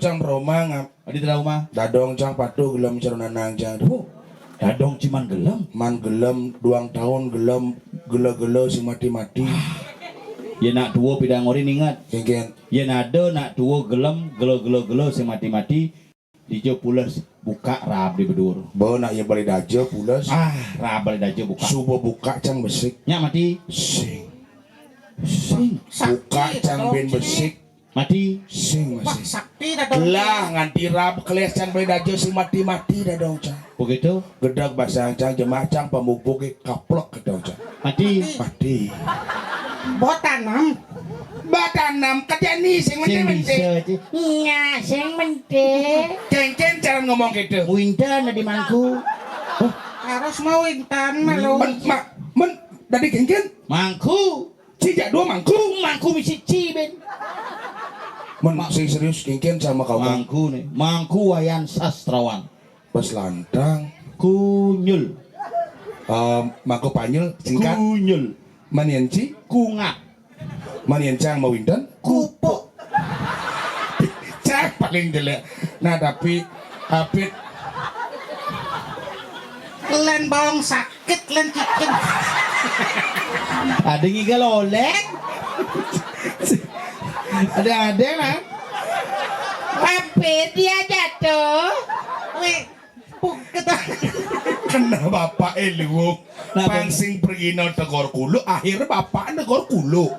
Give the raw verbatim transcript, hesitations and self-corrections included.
Cang trauma ngap. Adi trauma. Dadong cang patuh gelem cara nanang cang. Oh, dadong ciman gelem. Man gelem duang tahun gelem gela-gela sing mati-mati. Ya nak tua pidang ori ningat. Kengken. Ya nada nak tua gelem gela-gela-gela sing mati-mati. Dija pules buka rab di bedur. Ba nak ya beli daja pules. Ah, rab beli daja buka. Suba buka cang besik. Nya mati. Sing. Sing. Buka cang ben besik. Mati. Sing masih. Sakti dah dong. Lah nganti rab keles cang beli daja sing mati-mati dah dong cang. Begitu. Gedeg basang cang jemak cang pamupuk kaplek dah dong cang. Mati. Mati. Buat tanam. Ba tanam kerja ni sing menti-menti. Sing bisa aja. Iya, sing menti. Kengken cara ngomong gitu. Winten di mangku. Harus mau intan malu. Men, ma, men, tadi kengken. Mangku. Ci jak dua mangku. Mangku misi ci ben. Men sing serius kengken sama kau. Mangku nih. Mangku Wayan Sastrawan. Pas lantang. Kunyul. Eh, mangku panyul singkat. Kunyul. Manian ci. Kungap. Manian cang mawinten. Kupuk. Cang paling jelek. Nah tapi Apit. Len bawang sakit len cicing. Ada ngigal oleng. Ada-ada lah. Apit dia jatuh. Wih, puket. Kena bapak elu. Nah, pansing pergi no tegor kulo, akhirnya bapak negor kulo.